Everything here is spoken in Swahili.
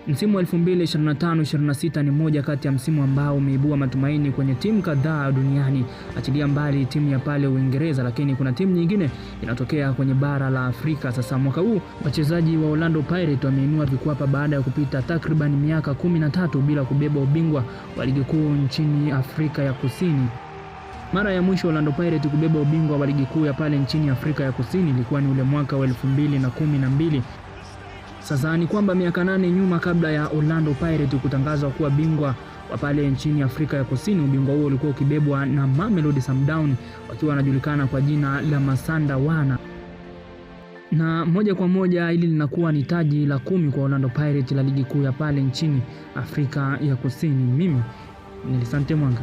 Msimu wa 2025-26 ni moja kati ya msimu ambao umeibua matumaini kwenye timu kadhaa duniani, achilia mbali timu ya pale Uingereza, lakini kuna timu nyingine inatokea kwenye bara la Afrika. Sasa mwaka huu wachezaji wa Orlando Pirates wameinua vikwapa baada ya kupita takriban miaka 13 bila kubeba ubingwa wa ligi kuu nchini Afrika ya Kusini. Mara ya mwisho Orlando Pirates kubeba ubingwa wa ligi kuu ya pale nchini Afrika ya Kusini ilikuwa ni ule mwaka wa 2012. Sasa ni kwamba miaka 8 nyuma kabla ya Orlando Pirates kutangazwa kuwa bingwa wa pale nchini Afrika ya Kusini, ubingwa huo ulikuwa ukibebwa na Mamelodi Sundowns wakiwa wanajulikana kwa jina la Masandawana. Na moja kwa moja hili linakuwa ni taji la 10 kwa Orlando Pirates la ligi kuu ya pale nchini Afrika ya Kusini. Mimi ni Sante Mwanga.